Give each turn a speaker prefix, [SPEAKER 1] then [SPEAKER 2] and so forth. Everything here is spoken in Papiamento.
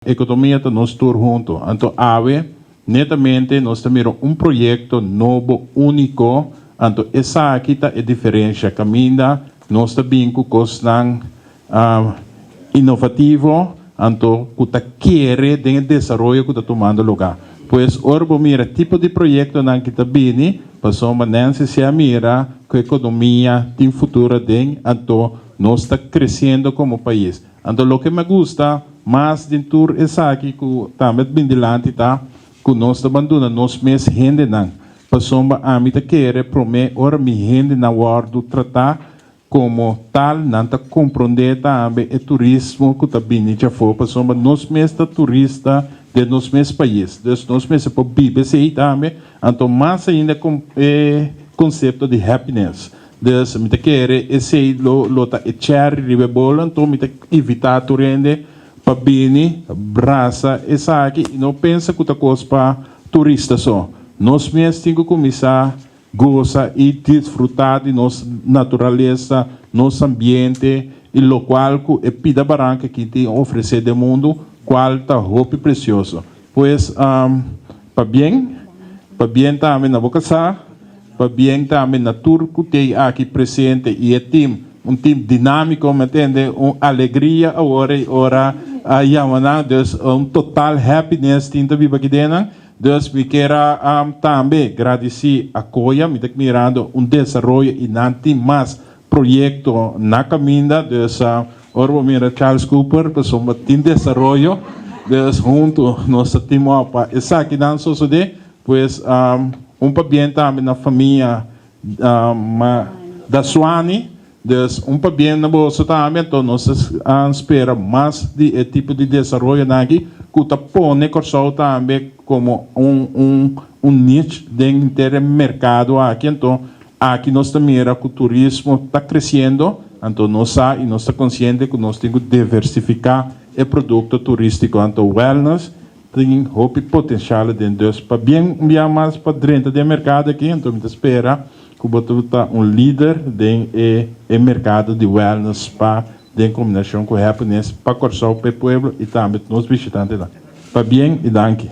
[SPEAKER 1] Ekonomia ta nos tur huntu. Anto awe, netamente nos ta mira un proyekto nobo úniko, anto esaki ta e diferensha, kaminda nos ta bin ku kosnan inovativo, anto ku ta kere den e desaroyo ku ta tumando lugá. Pues ora bo mira tipo di proyektonan ki ta bini, pasobra Nancy si a mira ku ekonomia tin futuro aden, anto nos ta kresiendo komo pais. Anto loke mi a gusta mas den tur esaki ku tambe ta bin dilanti ta ku nos ta ban duna nos mes hendenan, pasobra ami ta kere promé ora mi hendenan wòrdu tratá komo tal nan ta komprondé tambe e turismo ku ta bini djafó, pasobra nos mes ta turista den nos mes pais, dus nos mester por biba esei tambe, anto mas ainda e konsepto di happiness. Dus mi ta kere esei lo lo ta e cherry riba e bolo, anto mi ta invitá tur hende pa bini brasa esaki i no pensa ku ta kos pa turista so. Nos mes tin ku kuminsá gosa i disfrutá di nos naturalesa, nos ambiente i lokual ku e pida baranka aki tin ofresé den mundu, kual ta hopi presioso. Pues, pabien, pabien tambe na bo kasá. Pabien tambe na tur cu t'ey aki presente y e team, un team dinamico, me tende, un alegria awor ey ora a yama nan, dus un total happiness tin ta biba aki den nan. Dus mi kier a tambe gradici Acoya, mi ta mirando un desaroyo y nan tin mas proyecto na caminda, dus ora bo mira Charles Cooper pasobra tin desaroyo, dus hunto nos ta team up pa esakinan sosode. Pues un pabien tambe na famia Daswani, dus un pabien na boso tambe, anto nos ta spera mas di e tipo di desaroyonan aki ku ta pone Kòrsou tambe komo un un niche den henter e merkado aki, anto aki nos ta mira ku turismo ta kresiendo, anto nos sa i nos ta konsiente ku nos tin ku diversifiká e produkto turístiko, anto wellness Tin hopi potencial aden dus pa bien un bia mas pa drenta den e mercado aki anto mi ta spera cu bo ta ta un lider den e e mercado di wellness spa den combinacion cu happiness pa Corsou pa e pueblo y tambe nos bishitantenan. Pa bien y danki.